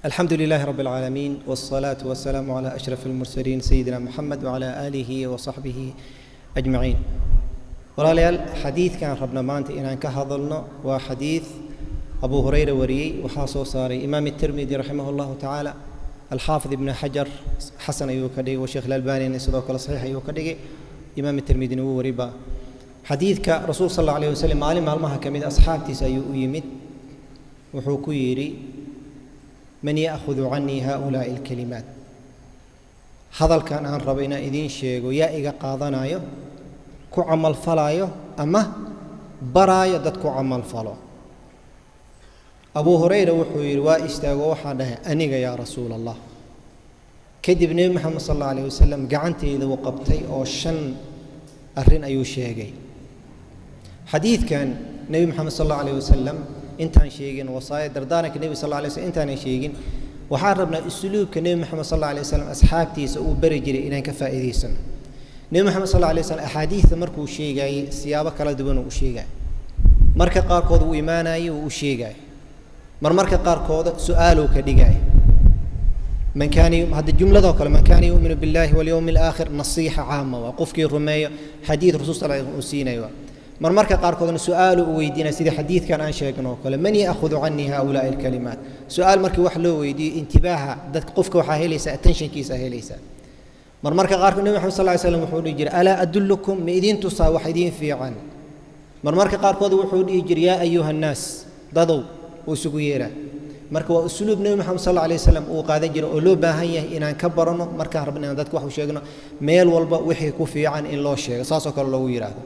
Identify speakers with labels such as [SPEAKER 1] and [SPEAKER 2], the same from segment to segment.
[SPEAKER 1] الحمد لله رب العالمين، والصلاة والسلام على أشرف المرسلين سيدنا محمد وعلى آله وصحبه أجمعين. Walaalayaal, xadiidkan rabna maanta inaan ka hadalno waa xadiid Abu Hurayra wariyey. Waxaa soo saaray Imaam Tirmidi raximah Allahu tacaala. Alxaafid Ibn Xajar xasan ayuu ka dhigay, Sheekh Alalbanina sidoo kale saxiix ayuu ka dhigay. Imaam Tirmidina wuu wariba xadiidka. Rasuul sal Alla alayh wasalam maalin maalmaha ka mid asxaabtiisa ayuu u yimid. Wuxuu ku yidhi: "Man ya'khudu canii haaulaa'i alkalimaat?" Hadalkan aan rabo inaan idiin sheego yaa iga qaadanayo, ku camalfalaayo ama baraayo dad ku camalfalo? Abuu Hurayra wuxuu yidhi: "Waa istaago, waxaan dhahay: 'Aniga, yaa Rasuul Allah.'" Kadib Nebi Moxamed sal Alla alayh wasalam gacanteyda uu qabtay oo shan arrin ayuu sheegay. Xadiidkan Nebi Moxamed sal Alla alayh wasalam intaan sheegin, wasaaya dardaaranka Nebi sal Alla alay waslm intaanan sheegin, waxaan rabnaa usluubka Nebi Moxamed sal Alla alay wasalam asxaabtiisa uu bari jiray inaan ka faa'iidaysano. Nebi Moxamed sal Alla alay slam axaadiidta markuu sheegayey siyaabo kala duwan uu u sheegay. Marka qaarkood uu imaanayay, uu u sheegay. Marmarka qaarkooda su-aaluu ka dhigay. Man kaana, hadda jumladoo kale, "Man kaana yu'minu billahi walyowmi alaakhir", nasiixa caama waa qofkii rumeeyo, xadiid Rasuul sal uu siinayo. Waa marmarka qaarkoodna su-aalu u weydiinaya, sida xadiidkan aan sheegno oo kale: "Man ya'khudu canii haaulaa'i alkalimaat?" Su-aal markii wax loo weydiiyo, intibaaha dadka qofka waxaa helaysaa, attentionkiisa helaysaa. Marmarka qaarkood Nebi Maxamed sal ly slam wuxuu dhihi jiray: "Alaa adullukum?" Ma idiin tusaa wax idiin fiican? Marmarka qaarkood wuxuu dhihi jiray: "Yaa ayuha annaas", dadow uu isugu yeeraa. Marka waa usluub Nebi Maxamed sal alla alay wasalam uu qaadan jiray oo loo baahan yahay inaan ka barano markaan rabno inaan dadka wax u sheegno, meel walba wixii ku fiican in loo sheego, saasoo kale loogu yidhaahdo.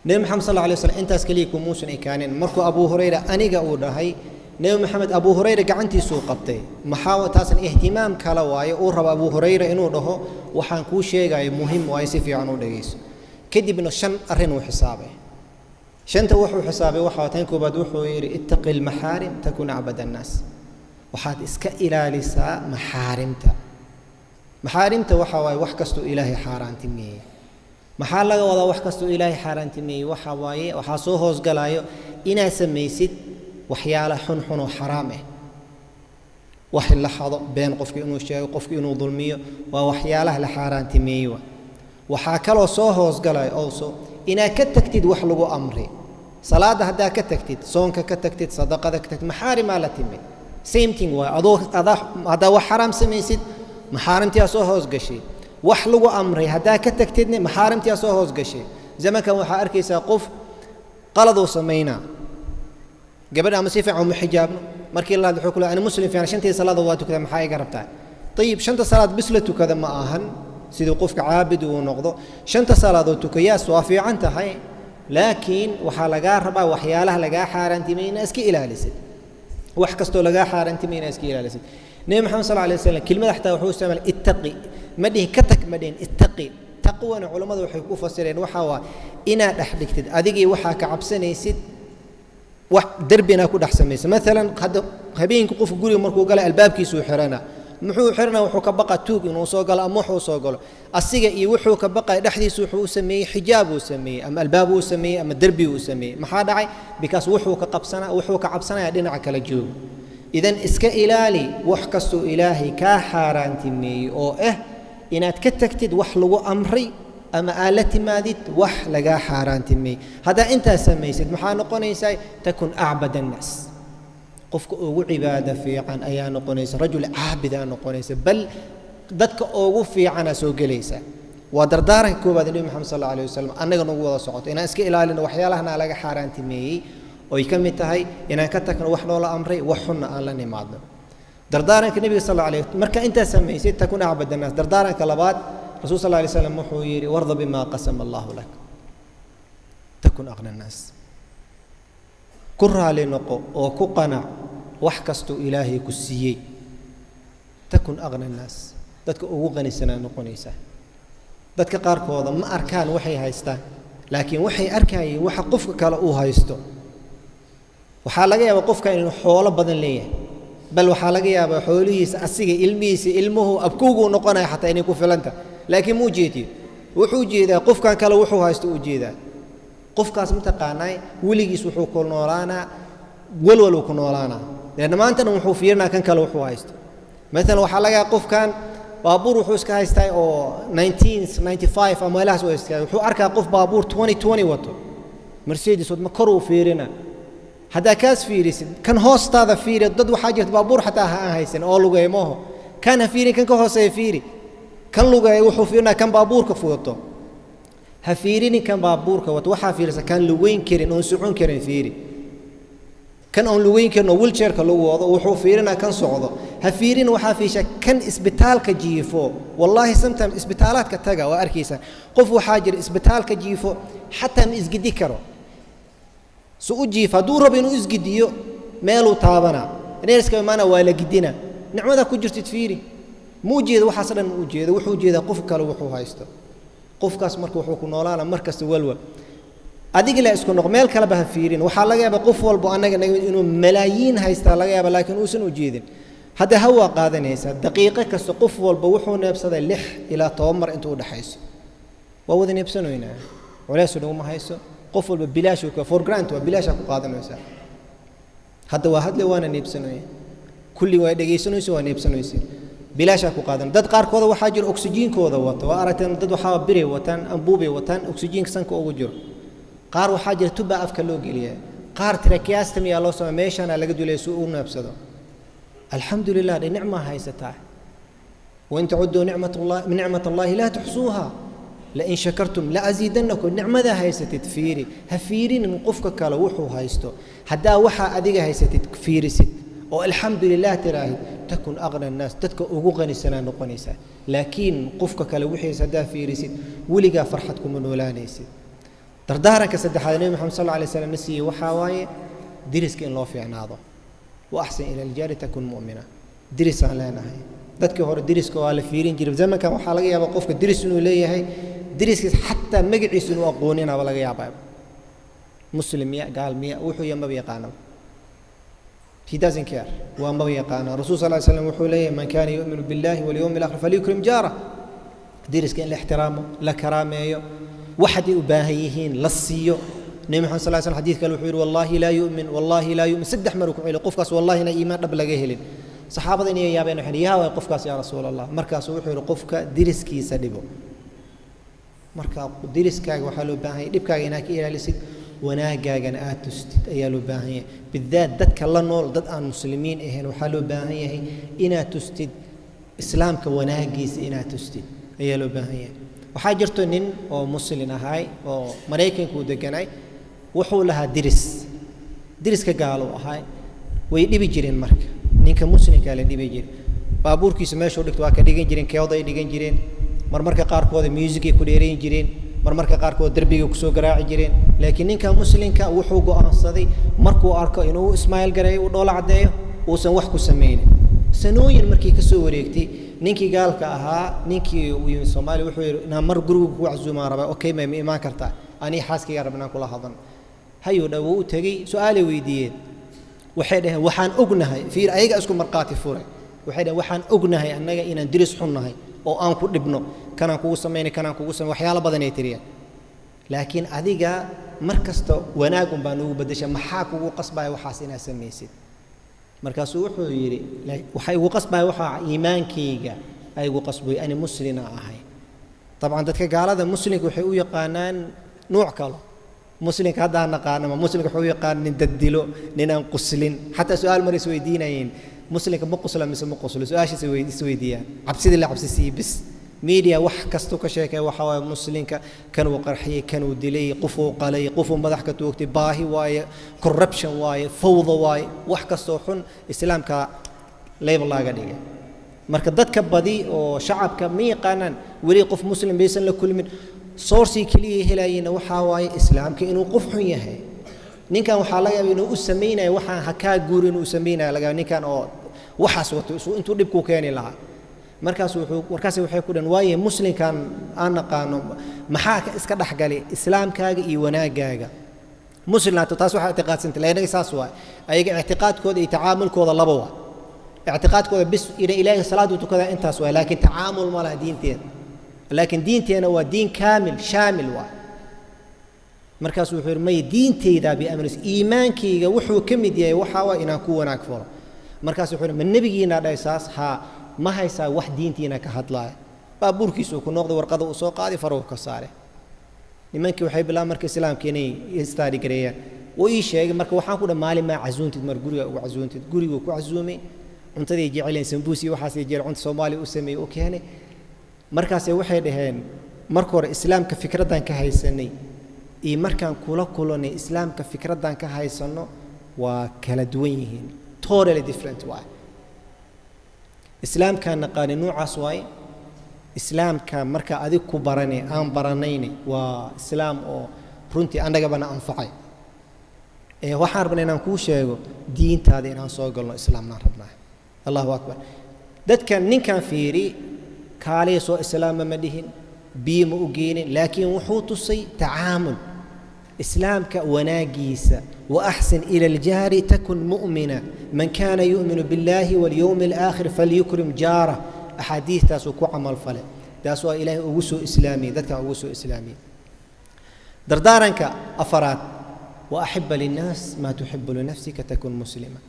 [SPEAKER 1] Nebi Maxamed sal alla alay waslam intaas keliya kumuusan ekaanin. Markuu Abuu Hurayra "aniga" uu dhahay, Nebi Maxamed Abuu Hurayra gacantiisuu qabtay. Maxaa taasna ihtimaam kale waaye uu rabo Abuu Hurayra inuu dhaho: "Waxaan kuu sheegayo muhim waaye, si fiican u dhegayso." Kadibna shan arrin uu xisaabay. Shanta wuxuu xisaabay waxaa tan koobaad, wuxuu yidhi: "Ittaqi almaxaarim takun acbad annaas." Waxaad iska ilaalisaa maxaarimta. Maxaarimta waxaa waaye wax kastuu Ilaahay xaaraantimeeyey. Maxaa laga wadaa wax kastuu Ilaahay xaaraantimeeyey? Waxaa waaye waxaa soo hoosgalaayo inaad samaysid waxyaala xunxun oo xaraam ah, wax la xado, been qofki inuu sheego, qofki inuu dulmiyo, waa waxyaalaha la xaaraantimeeyey. Wa waxaa kaloo soo hoosgalaya also inaad ka tagtid wax lagu amri. Salaadda haddaa ka tagtid, soonka ka tagtid, sadaqada ka tagtid, maxaarimaa la timid. Same thing waay. Adoo adaa haddaa wax xaraam samaysid, maxaarimtiyaa soo hoos gashay. Wax lagu amray haddaa ka tagtidne, maxaarimtiyaa soo hoos gashay. Zamankan waxaa arkaysaa qof qaladuu samaynaa, gabadha ama si fiican uma xijaabno. Markii la hadlo wuxuu ku leeyahay: "Ani muslim fiican, shantii salaada waa tukada, maxaa iga rabtaa?" Ayib, shanta salaad bis la tukada ma ahan siduu qofka caabid uu noqdo. Shanta salaadood tukayaas waa fiican tahay, laakiin waxaa lagaa rabaa waxyaalaha lagaa xaaraantimay inaad iska ilaalisid, wax kastoo lagaa xaaraantimay inaad iska ilaalisid. Nebi Maxamed sal alay waslam kelimada xataa wuxuu isticmaalay "ittaqi". Ma dhihin "ka tag", ma dhihin "ittaqi". Taqwana culammadu waxay ku fasireen waxaa waa inaad dhex dhigtid adigii waxaa ka cabsanaysid, wax derbi inaad ku dhex samaysa. Maalan hadda habeenkii qofka guriga markuu gala albaabkiisuu xirana. Muxuu xirana? Wuxuu ka baqa tuug inuu soo galo ama wuxuu soo galo. Asiga iyo wuxuu ka baqaya dhexdiisu wuxuu u sameeyey xijaab uu sameeyey ama albaab uu sameeyey ama derbi uu sameeyey. Maxaa dhacay? Because wuxuu ka qabsana, wuxuu ka cabsanaya dhinaca kala joogo. Idan iska ilaali wax kastuu Ilaahay kaa xaaraantimeeyey, oo ah inaad ka tagtid wax lagu amray ama aad la timaadid wax lagaa xaaraantimeeyey. Haddaa intaas samaysid, maxaa noqonaysaa? Takun acbad annaas, qofka ugu cibaado fiican ayaa noqonaysa, rajul caabidaa noqonaysa, bal dadka ugu fiicanaa soo gelaysa. Waa dardaaranka koowaad Nebi Maxamed sal alla alayh wasalam annaga nagu wada socoto, inaan iska ilaalino waxyaalahana laga xaaraantimeeyey, oy ka mid tahay inaan ka tagno wax noola amray, wax xunna aan la nimaadno. Dardaaranka nebiga sal alla alayh, marka intaas samaysid, takun acbad annaas. Dardaaranka labaad, Rasul sal alay slam wuxuu yidhi: "Warda bima qasama Allahu lak takun aqna annaas." Ku raali noqo oo ku qanac wax kastuu Ilaahay ku siiyey, takun aqna annaas, dadka ugu qanisanaa noqonaysaa. Dadka qaarkooda ma arkaan waxay haystaan, laakiin waxay arkayeen waxa qofka kale uu haysto. Waxaa laga yaabaa qofka inuu xoolo badan leeyahay, bal waxaa laga yaabaa xoolihiisa asiga, ilmihiisa, ilmuhu abkowguu noqonaya xataa inay ku filanta, laakiin muu jeediyo. Wuxuu jeedaa qofkan kale wuxuu haysto uu jeedaa. Qofkaas mataqaanaa, weligiis wuxuu ku noolaanaa walwaluu ku noolaanaa. Leanna maantana wuxuu fiirinaa kan kale wuxuu haysto. Maalan waxaa laga yaaba qofkan baabuur wuxuu iska haystaa oo 1995 ama meelahaas uu haystaa. Wuxuu arkaa qof baabuur 2020 wato, Mercedes wad, ma kor uu fiirina. Haddaa kaas fiirisid, kan hoostaada fiiri. Dad waxaa jirta baabuur xataa ha aan haysan oo lugeeyo mooho. Kan ha fiirin, kan ka hooseeya fiiri. Kan lugeeya wuxuu fiirinaa kan baabuurka wato. Ha fiirinin kan baabuurka wato, waxaa fiirisa kan lugeyn karin oon socon karin. Fiiri kan oon lugeyn karin oo wheelchairka lagu wado, wuxuu fiirinaa kan socdo. Ha fiirin, waxaa fiisha kan isbitaalka jiifo. Wallaahi, sometimes isbitaalaadka taga, waa arkaysaa qof waxaa jira isbitaalka jiifo, xataa ma isgidi karo. Su u jiifo, hadduu rabo inuu isgidiyo meeluu taabanaa, neerska imaana, waa la gidina. Nicmada ku jirtid fiiri. Ma u jeedo waxaas dhan, ma u jeedo. Wuxuu jeedaa qof kale wuxuu haysto. Qofkaas marka wuxuu ku noolaana mar kasta walwal. Adiga la isku noq, meel kaleba ha fiirin. Waxaa laga yaabaa qof walbo annaga naga inuu malaayiin haystaa laga yaaba, laakiin uusan u jeedin. Hadda hawaa qaadanaysaa daqiiqo kasta, qof walba wuxuu neebsaday 6 ilaa 10 mar inta u dhexayso. Waa wada neebsanoynaa, culeysu naguma hayso. Qof walba bilaash, for granted, waa bilaashaa ku qaadanaysaa. Hadda waa hadle, waana neebsanooya, kulli waa dhegaysanayso, waa neebsanaysa, bilaashaa ku qaadan. Dad qaarkooda waxaa jira oksijiinkooda wato, waa aragteen. Dad waxaa biray wataan, ambuubay wataan, oksijiinka sanka ugu jiro. Qaar waxaa jira tuba afka loo geliyaa, qaar tracheostomy aa loo samey, meeshaana laga dulaya si uu neebsado. Alxamdu lilah dhe, nicmaa haysataa. وإن تعدوا نعمة الله نعمة الله لا تحصوها لئن شكرتم لأزيدنكم. Nicmada haysatid fiiri, ha fiirinin qofka kale wuxuu haysto. Haddaa waxaa adiga haysatid fiirisid oo alxamdu lilah tiraahid، تكن أغنى الناس, dadka ugu qanisanaa noqonaysaa. Laakiin qofka kale wixiisa haddaa fiirisid, weligaa farxad kuma noolaanaysid. Dardaaranka saddexaad Nebi Maxamed صلى الله عليه وسلم na siiyey waxaa waaye deriska in loo fiicnaado. وأحسن إلى الجار تكن مؤمنا. Derisaan leenahay. Dadkii hore deriska waa la fiirin jiray. Zamankan waxaa laga yaabaa qofka deris inuu leeyahay, deriskiis xataa magaciisa inuu aqooninaba laga yaabaa. Muslim miya, gaal miya, wuxuu yahay maba yaqaanaba. He doesn't care, waa maba yaqaana. Rasuul صلى الله عليه وسلم wuxuu leeyahay: من كان يؤمن بالله واليوم الآخر فليكرم جاره. Deriska in la ixtiraamo, la karaameeyo, waxaday u baahan yihiin la siiyo. Nebi Maxamed صلى الله عليه وسلم xadiid kale wuxuu yidhi: والله لا يؤمن، والله لا يؤمن. Saddex mar uu ku celiyo qofkaas wallahi ina iimaan dhab laga helin. Saxaabada inay yaabeen, waxay: yaa waay qofkaas, yaa rasuul Allah? Markaasuu wuxuu yidhi: qofka deriskiisa dhibo. Marka deriskaaga waxaa loo baahan yahay dhibkaaga inaad ka ilaalisid, wanaagaagana aad tustid ayaa loo baahan yahay. Bidaat dadka la nool dad aan muslimiin ahayn, waxaa loo baahan yahay inaad tustid islaamka wanaagiisa, inaad tustid ayaa loo baahan yahay. Waxaa jirto nin oo muslin ahay oo Maraykanku uu deganay. Wuxuu lahaa diris, deriska gaalo ahay. Way dhibi jireen marka ninka muslimkaa la dhibi jiray. Baabuurkiisa meeshuu dhigto waa ka dhigan jireen, keoda ay dhigan jireen. Marmarka qaarkooda musicay ku dheerayn jireen, marmarka qaarkood derbigay kusoo garaaci jireen. Laakiin ninka muslimka wuxuu go'aansaday markuu arko inuu smile gareeyo, uu dhoola caddeeyo, uusan wax ku samaynin. Sanooyin markii ka soo wareegtay, ninkii gaalka ahaa, ninkii uu yimid Soomaaliya, wuxuu yidhi: inaan mar guriga kugu casuumaan rabaa. Okay, ma imaan kartaa? Anii xaaskayga rab inaan kula hadalno. Hayuu dha. Wuu u tegey. Su-aalay weydiiyeen. Waxay dhaheen: waxaan ognahay, fiir, ayaga isku markhaati furay. Waxay dhaheen: waxaan ognahay annaga inaan diris xun nahay oo aan ku dhibno, kanaan kugu samaynay, kanaan kugu samay, waxyaalo badan ay tiriyaan. Laakiin adiga mar kasta wanaag un baa noogu beddesha. Maxaa kugu qasbaya waxaas inaad samaysid? Markaasuu wuxuu yidhi: waxa igu qasbaya waxaa iimaankayga ay igu qasbay, ani muslina ahay. Dabcan dadka gaalada muslimka waxay u yaqaanaan nuuc kalo. Muslimka hadda aan naqaano ma muslimka waxay u yaqaan nin dad dilo, nin aan quslin. Xataa su-aal mar isweydiinayeen: muslimka ma qusla mise ma quslo? Su-aashiisa isweydiiyaan. Cabsidii la cabsi siiyey bis. Media wax kastuu ka sheekay waxa waaye muslimka kanuu qarxiyey, kanuu dilay, qofuu qalay, qofuu madax ka toogtay, baahi waaye, corruption waaye, fawda waaye, wax kastoo xun islaamka label laaga dhigay. Marka dadka badi oo shacabka ma yaqaanaan weli qof muslim baysan la kulmin. Sourcii keliya helayena waxaa waaye islaamka inuu qof xun yahay. Ninkan waxaa laga yaaba inuu u samaynayo waxaan hakaa guuri, inuu u samaynayo laga yaaba ninkan oo waxaas wato intuu dhibku keeni lahaa. Markaas wuxuu, markaas waxay ku dhahan: waaye muslimkan aan naqaano, maxaa iska dhexgalay islaamkaaga iyo wanaagaaga muslimnato? Taas waxaa ictiqaadsantay la saas waay. Ayaga ictiqaadkooda iyo tacaamulkooda laba waa. Ictiqaadkooda bis ina Ilaahay salaadu tukadaa intaas waay, laakiin tacaamul ma laha diinteeda. Laakiin diinteena waa diin kaamil shaamil waay. Markaasuu wuxuu yidhi: may, diinteydaa biamris, iimaankayga wuxuu ka mid yahay waxaa waa inaan ku wanaag falo. Markaas wuxuu ma nebigiinaa dhahay saas? Haa. Ma haysaa wax diintiina ka hadlaaya? Baabuurkiisuu ku noqday, warqada uu soo qaaday, faruhu ka saaray. Nimankii waxay bilaabeen marka islaamka inay study gareeyaan. Wuu ii sheegay. Marka waxaan ku dhahay, maalin maa casuuntid, mar guriga ugu casuuntid. Guriguu ku casuumay, cuntadii jeceleen, sambuus iyo waxaasay jecel, cunta Soomaaliya u sameeyey, u keenay. Markaase waxay dhaheen, marka hore islaamka fikraddan ka haysanay iyo markaan kula kulanay islaamka fikraddan ka haysanno waa kala duwan yihiin, totally different waay. Islaamkaan naqaani nuucaas waaye, islaamka marka adig ku baranay aan baranayne waa islaam oo runtii annagabana anfacay. Ee waxaan rabnaa inaan kuu sheego diintaada inaan soo galno, islaamnaan rabnaa. Allahu akbar. Dadkan ninkan fiiri, kaaliya soo islaama ma dhihin, biyo ma u geenin, laakiin wuxuu tusay tacaamul islaamka wanaagiisa. وأحسن إلى الجار تكن مؤمنا، من كان يؤمن بالله واليوم الآخر فليكرم جاره. Axaadiistaasuu ku camal fale, taas waa Ilaahay ugu soo islaamiyey, dadka ugu soo islaamiyey. Dardaaranka afaraad: وأحب للناس ما تحب لنفسك تكن مسلما.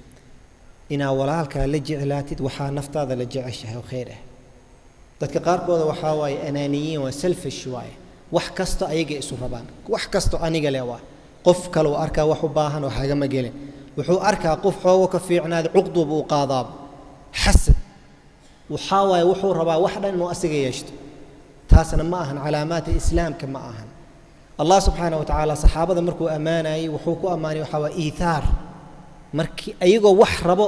[SPEAKER 1] Inaa walaalkaa la jeclaatid waxaa naftaada la jeceshahay oo khayr ah. Dadka qaarkooda waxaa waaye anaaniyiin, waa selfish waaye, wax kasto ayaga isu rabaan, wax kasto aniga le waa. Qof kale uu arkaa wax u baahan oo hagama gelin, wuxuu arkaa qof xoogo ka fiicnaada, cuqduba uu qaadaaba, xasad waxaa waaye. Wuxuu rabaa wax dhan inuu asiga yeeshto. Taasna ma ahan calaamaadka islaamka, ma ahan. Allah subxaana wa tacaala saxaabada markuu ammaanayey wuxuu ku ammaanay waxaa waa iithaar, markii ayagoo wax rabo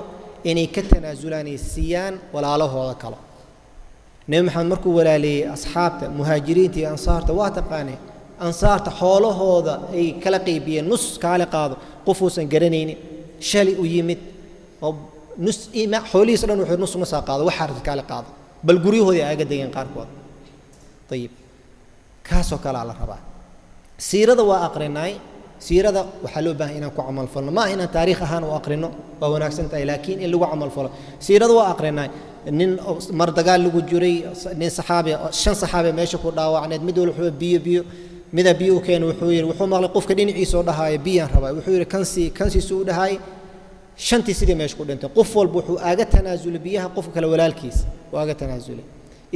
[SPEAKER 1] inay ka tanaasulaan ay siiyaan walaalahooda kalo. Nebi Maxamed markuu walaaleeyey asxaabta muhaajiriinta iyo ansaarta, waa taqaanee, ansaarta xoolahooda ay kala qaybiyeen, nus kaale qaado, qofuusan garanaynin shalay u yimid oo nus xoolihiisa dhan wuxuu nus nusaa qaado, waxaa rabtid kaale qaado, bal guryahoodii aaga degeen qaarkood. Ayib, kaasoo kalea la rabaa. Siirada waa aqrinaay. Siirada waxaa loo baahan inaan ku camal falno, ma aha inaan taariikh ahaan u aqrino, waa wanaagsan tahay, laakiin in lagu camal falo. Siirada waa aqrinaay. Nin mar dagaal lagu jiray, nin saxaabi, shan saxaabi meesha ku dhaawacneed, mid walba wuxuu biyo biyo, mida biyo u keen. Wuxuu yidhi, wuxuu maqlay qofka dhinaciisa oo dhahaaya biyaan rabaa. Wuxuu yidhi kansi kansiisu u dhahaay, shantii sidii meesha ku dhintay. Qof walba wuxuu aaga tanaasulay biyaha qofka kale walaalkiisa uu aaga tanaasulay.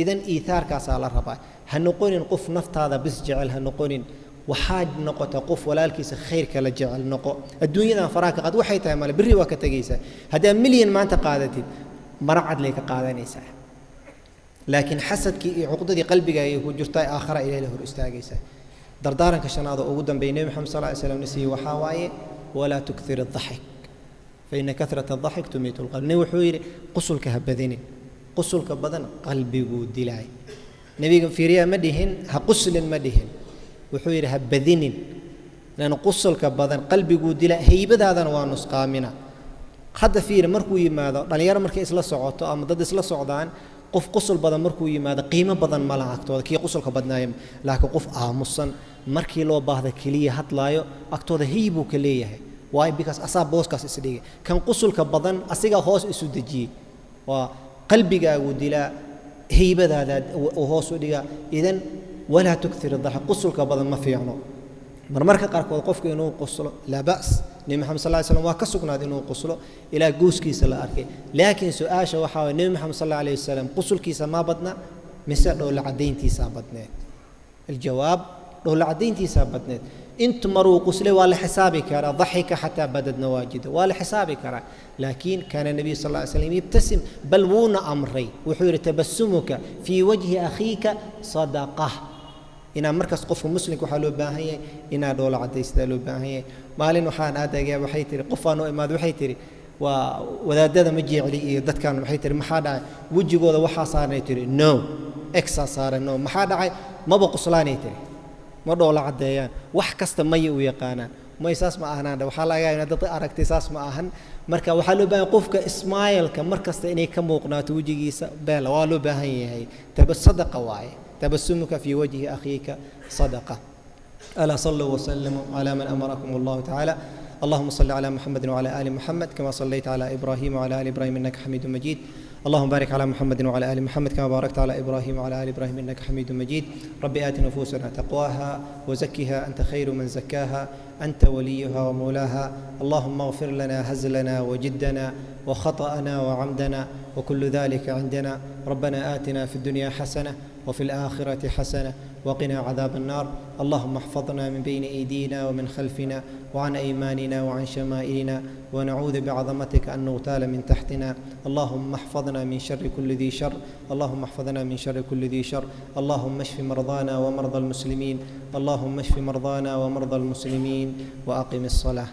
[SPEAKER 1] Idan iithaarkaasaa la rabaa. Ha noqonin qof naftaada bis jecel, ha noqonin. Waxaad noqota qof walaalkiisa khayrka la jecel noqo. Adduunyadan faraha ka qaad, waxay tahay male, berri waa ka tegaysaa. Haddaa milyan maanta qaadatid, mara cad lay ka qaadanaysaa, laakiin xasadkii iyo cuqdadii qalbiga ay ku jirtaa aakhara ilahay la hor istaagaysaa. Dardaaranka shanaad oo ugu dambeeyay Nebi Maxamed sal ly slam na siiyey waxaa waaye: ولا تكثر الضحك فإن كثرة الضحك تميت القلب. Nebi wuxuu yidhi, qusulka ha badinin, qusulka badan qalbiguu dilaay. Nebiga fiiriyaa, ma dhihin ha quslin, ma dhihin, wuxuu yidhi ha badinin, lan qusulka badan qalbiguu dila, haybadaadana waa nusqaamina. Hadda fiiri, markuu yimaado dhalinyaro markay isla socoto ama dad isla socdaan, qof qusul badan markuu yimaado qiimo badan ma laha agtooda kii qusulka badnaaya, laakiin qof aamusan markii loo baahda keliya hadlaayo agtooda hay buu ka leeyahay. Why? Because asaa booskaas isdhigay. Kan qusulka badan asigaa hoos isu dejiyey. Waa qalbigaaguu dilaa, haybadaada uu hoos u dhigaa. Idan ولا تكثر الضحك, qusulka badan ma fiicno. Marmarka qaarkood qofku inuu quslo laa ba's, Nebi Maxamed sal ly slam waa ka sugnaaday inuu quslo ilaa gooskiisa la arkay. Laakiin su-aasha waxaa waye, Nebi Maxamed sal alla alayh wasalam qusulkiisa maa badna mise dhoolla caddayntiisaa badneed? Aljawaab, dhoolla caddayntiisaa badneed. Intu maruu quslay waa la xisaabi karaa. ضحك حتى بدت نواجذه, waa la xisaabi karaa. Laakiin كان النبي صلى الله عليه وسلم يبتسم, bal wuuna amray, wuxuu yidhi: تبسمك في وجه أخيك صدقة. Inaa markaas qofka muslimka waxaa loo baahan yahay inaa dhoola cadaysidaa loo baahan yahay. Maalin waxaan aadagaya, waxay tihi qofaan u imaad, waxay tihi waa wadaadada ma jecli iyo dadkan. Waxay tihi maxaa dhacay? Wejigooda waxaa saaranay tihi no exaa saaran, no maxaa dhacay? Maba quslaanay tihi, ma dhoola caddeeyaan, wax kasta maya u yaqaanaan. May, saas ma ahanaan. Waxaa laga yaabaa inaad dad aragtay, saas ma ahan. Marka waxaa loo baahan qofka smile-ka mar kasta inay ka muuqnaato wejigiisa beela, waa loo baahan yahay. Taba sadaqa waaye. تبسمك في وجه أخيك صدقة. ألا صلوا وسلموا على من أمركم الله تعالى. اللهم صل على محمد وعلى آل محمد كما صليت على إبراهيم وعلى آل إبراهيم إنك حميد مجيد. اللهم بارك على محمد وعلى آل محمد كما باركت على إبراهيم وعلى آل إبراهيم إنك حميد مجيد. رب آت نفوسنا تقواها وزكها أنت خير من زكاها. أنت وليها ومولاها. اللهم اغفر لنا هزلنا وجدنا وخطأنا وعمدنا وكل ذلك عندنا. ربنا آتنا في الدنيا حسنة وفي الآخرة حسنة وقنا عذاب النار. اللهم احفظنا من بين أيدينا ومن خلفنا وعن أيماننا وعن شمائلنا، ونعوذ بعظمتك أن نغتال من تحتنا. اللهم احفظنا من شر كل ذي شر، اللهم احفظنا من شر كل ذي شر. اللهم اشف مرضانا ومرضى المسلمين، اللهم اشف مرضانا ومرضى المسلمين، وأقم الصلاة.